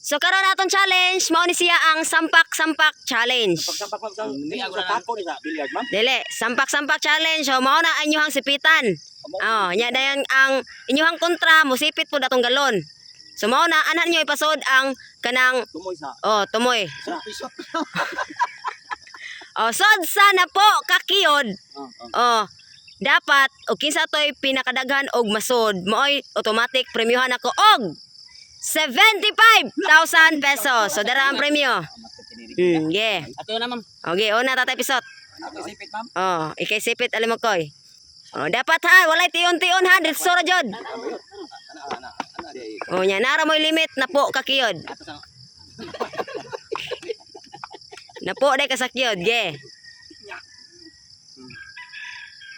So karon atong challenge, mao ni siya ang sampak-sampak challenge. Pagsampak ma'am sa Hindi sa ako na- tako ni sa billiard, ma'am. Dili, sampak-sampak challenge. So mao na ang inyuhang sipitan. Oh, nya dayon ang inyuhang kontra musipit pud atong galon. So mao na anan niyo ipasod ang kanang Tumoy sa oh tumoy. sa Pisot. Oh, sod sa na po kakiyod. Oh, Oh, dapat og kinsa toy pinakadaghan og masod, maoy automatic premyohan ako og 75,000 pesos. So dara ang premyo. Yeah. Ato na, ma'am. Okay, una tatay pisot. Ako isipit, ma'am. Oh, ikay sipit alim mo koy. Oh, dapat ha, walay tion-tion ha, diretso ra jud. Ana ana ana di. Oh, nya nara mo'y limit na po kakiyod. Ato sa Na po day kasakiyod, ge.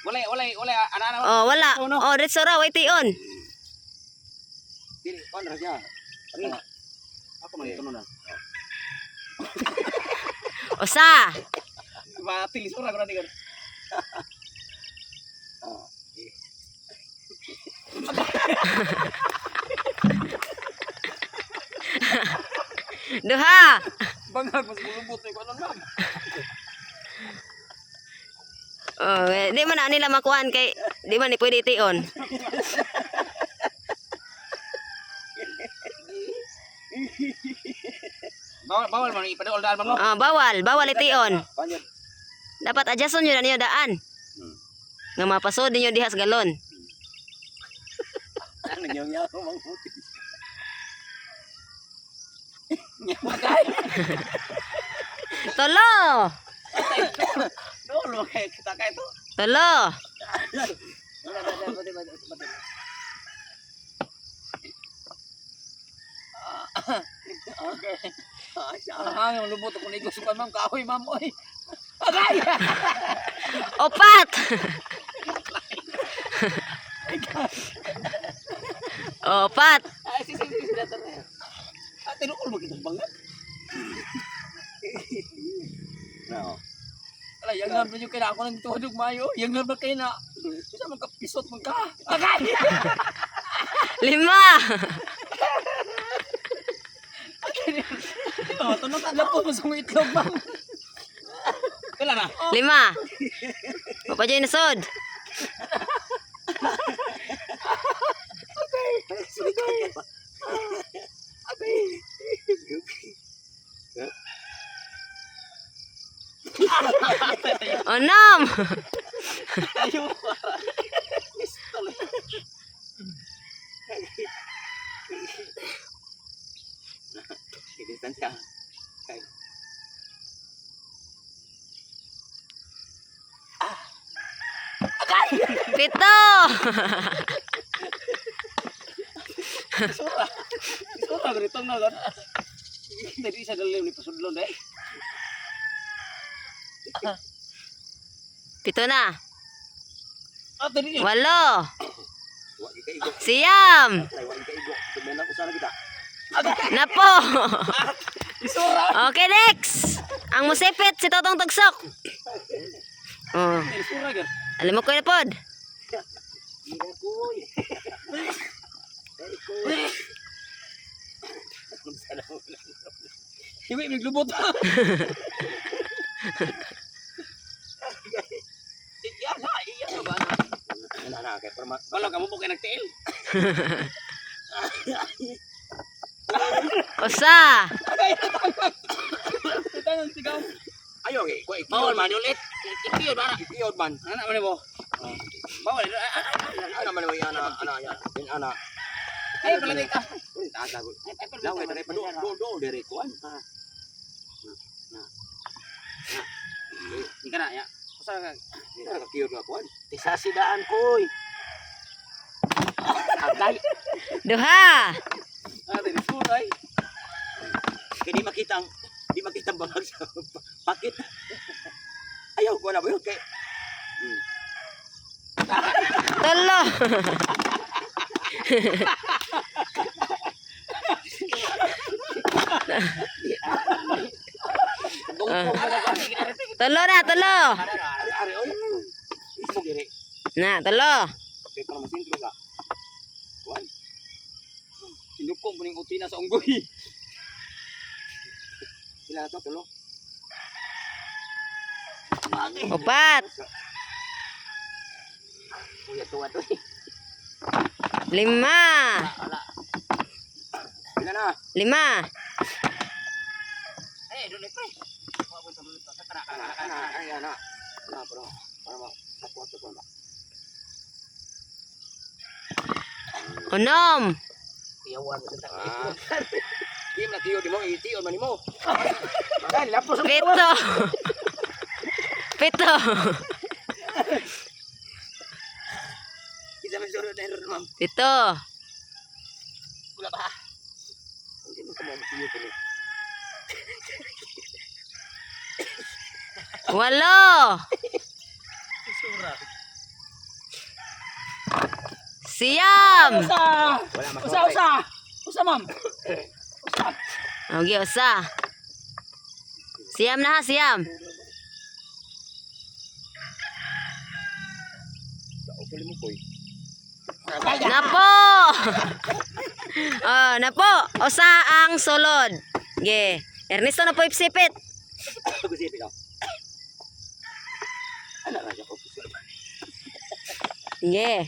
Walay, walay, walay. Ana, ana. Oh, wala. Oh, diretso ra way tion. Dili kon ra siya. Ana. Ako man ito na. Usa. Matilisura ko na tingnan. Duha. Bangag, mas bulubot ko ano, ma'am. Oh, eh, di man na nila makuan kay di man ni pwede tion. Bawal, bawal man ipadol daan, ma'am, no. Ah, bawal, bawal tion. Panyod. Dapat adjuston nyo na ninyo daan. Nga mapasod ninyo diha sa galon. Ano nyaw mang puti. Tulo. Dol, kay kita kay to. Tulo. Okay. Ah, ang lubot ako ni gusto ma'am, kahoy, ma'am, oy. Agay! Opat. Opat. Ay, si si si si datar na. Ah, tinuol mo kitang bangag. No. Ala, yang ngam na yung kaya ako nang tuhod mayo. Yang ngam na kayo na. Sa mga pisot man ka. Agay! Lima. Oh, tunog ang lapo mo sa mga itlog, ma'am. Kailan na? Lima. Mapa dyan nasod. Anam. Ayaw. Pistol. Distansya. Kay. Pito. Isura. Isura, ganito na. Hindi sa galim ni pasudlon eh. Pito na. Ah, dali yun. Walo. Wa gi kaigo. Siyam. Ay wa gi kaigo. Tumena ko sana kita. Napo. Isura. Okay, next. Ang musipit, si Totong Tugsok. Oh. Isura, gan. Alam mo ko na pod. Koy. Koy. Hiwi, naglubot. Iya na, iya na ba na? Ana ana kay para Wala ka mo po kayo nagtiil. Usa. Tangang sigaw. Ayo kay ko Bawal man ulit. Ikiyon ba na? Ikiyod man. Ano man mo? Bawal. Ana man mo ana ana ana din ana. Ay, pala ka. Uy, taas ako. Laway tayo pa do do do dire kuan. Na. Hindi ka na, ya. Usa ka. Di na kakiyod nga kuan. Tisa sidaan koy. Agay. Duha. Ah, dili suray. Kay di makita ang bangag sa pakit. Ayaw ko na ba yun kay Tulo. Tulo na, tulo. Ari ari oy. Isog dire. Na, tulo. Kay para masintro ka. Kuan. Sinukong mo ning utina sa unggoy. Pila na to, tulo. 4. Kuya tuwa to eh. 5. Pila na. 5. Ay, doon eh, pre. Ana, ana, ay, ana. Ana, pero, para ma, makuha sa kuha ba? 6. Iyawan sa Ah. Di mo na tiyo, di mo, itiyo man mo. Dahil, lapos ang 7. 7. Isa man sunod na rin, ma'am. 7. Wala ba? Hindi mo kamo matiyo tuloy. 8. Sura. 9. Usa! Wala Usa, makuha. usa! Usa, ma'am! Usa! Okay, usa. 9 na ha, 9. Sa mo, koy. Napo! Oh, napo. Usa ang sulod. Ge. Ernesto na po ipsipit. Gusto ikaw. Ana ra siya ko. Ge.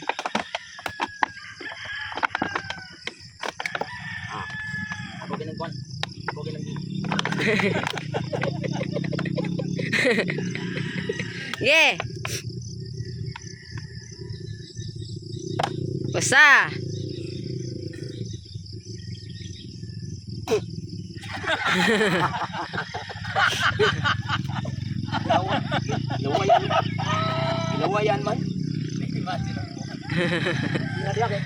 Ako ginang kwan. Ako ginang Ge. Usa. Ilawayan. Ilawayan man. Imagine ako. Ingat eh.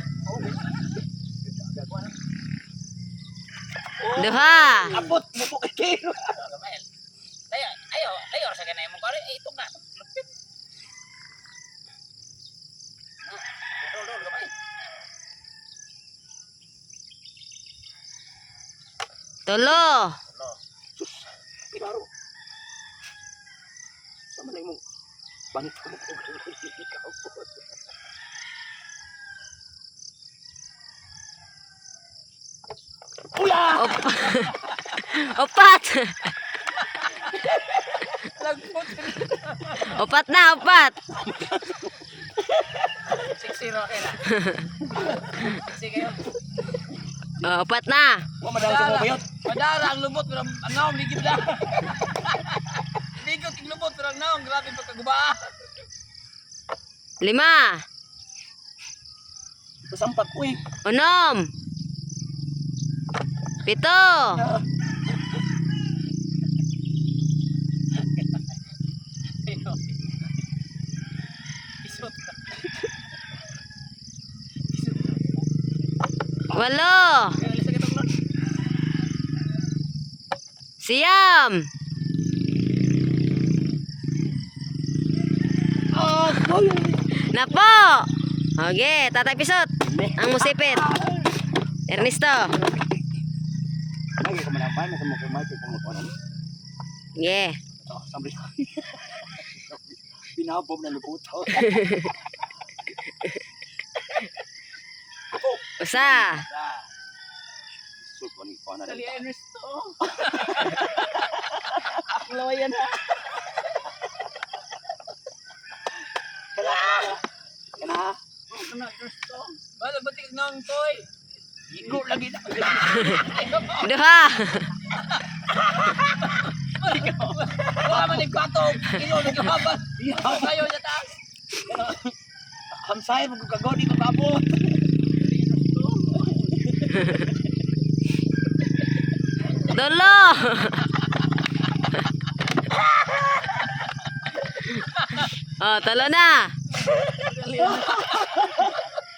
2. Abot mo po kay Kiro. Gamay. Layo, ayo, layo sa ganay mo kare, eh, ito nga. Lupit. Ah, Rol, rol, gamay. 3. Klaro. Sama na imong bantog ko ikaw po. Uya! 4. Lagpot. 4 na, 4. 6-0 okay na. 6 kayo. Oh, 4 na. Wa madala sa mga bayot. Madara ang lubot pero ang naong ligid lang. Ligot ang lubot pero ang naong grabe pagkaguba. 5. Pasampak ko eh. 6. 7. Isot. 8. Kaya sa kitong lord. 9. Ah, goy. Napo! Okay, Tatay Pisot. Ang musipit. Ernesto. Lagi ko manapay, nasa mga kumay, kung mga kuno. Yeah. Ah, samri. Binabob na lubuto. 1. Sulpon ni kuno. Dali Ernesto. Ang lawayan ha. Kana. Ano Ernesto? Balag ba't ikaw naong toy? Igo lagi na. 2. Wala man yung kwato. Kilo naghaban. Kayo sa taas. Hamsay mo kago di ko kaabot. 3. Oh, talo na.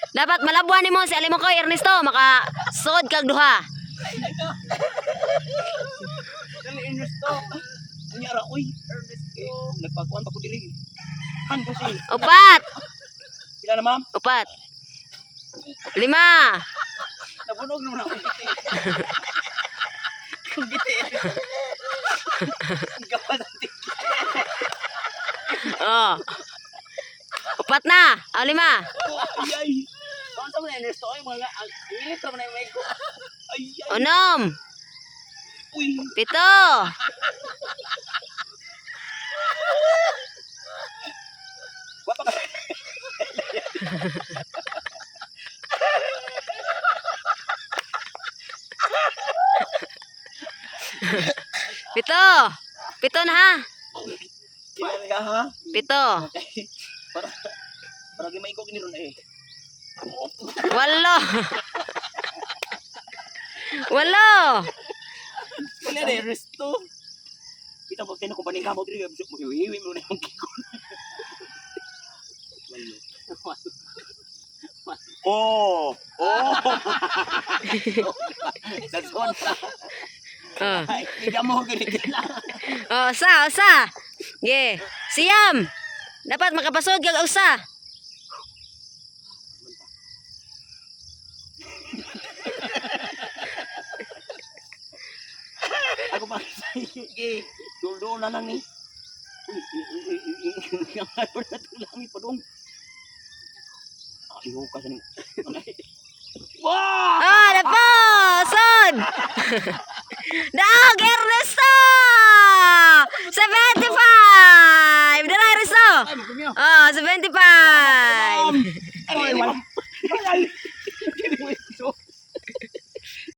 Dapat malabuan nimo si Alimokoy Ernesto maka sod kag duha. Dali Ernesto. Unya ra oy. Ernesto. Nagpakuan pa ko diri. Han ko si. 4. Pila na ma'am? 4. 5. Nabunog naman ako giti. Kung giti. Ang gawas ang tiki. Oh. 4 na. Oh, 5. Ay ay. Saan sa mga Ernesto? Ay, mga ang init naman ay may ko. Ay ay. 6. Uy. 7. Wa pa ka. 7. 7 na ha. Kailan ka ha? 7. Para para gi maikog ni ron eh. 8. 8. Wala na resto. Kita mo tayo kung paning kamo diri mo hiwi mo na yung kikon. Oh! Oh! That's one. Oh. Ay, hindi mo ganito na. Oh, usa, usa. Ge. 9. Dapat makapasod kag usa. Ako pa sige. Duldo na lang ni. Uy, uy, uy, uy, uy, uy, ang ayaw na ito lang ipadong. Ayaw ka sa ni. Wow! Oh, napo! Sod! Daog Ernesto! 75! Dara Ernesto! Ay, magkumyo. Oh, 75! Ay, wala. Ay,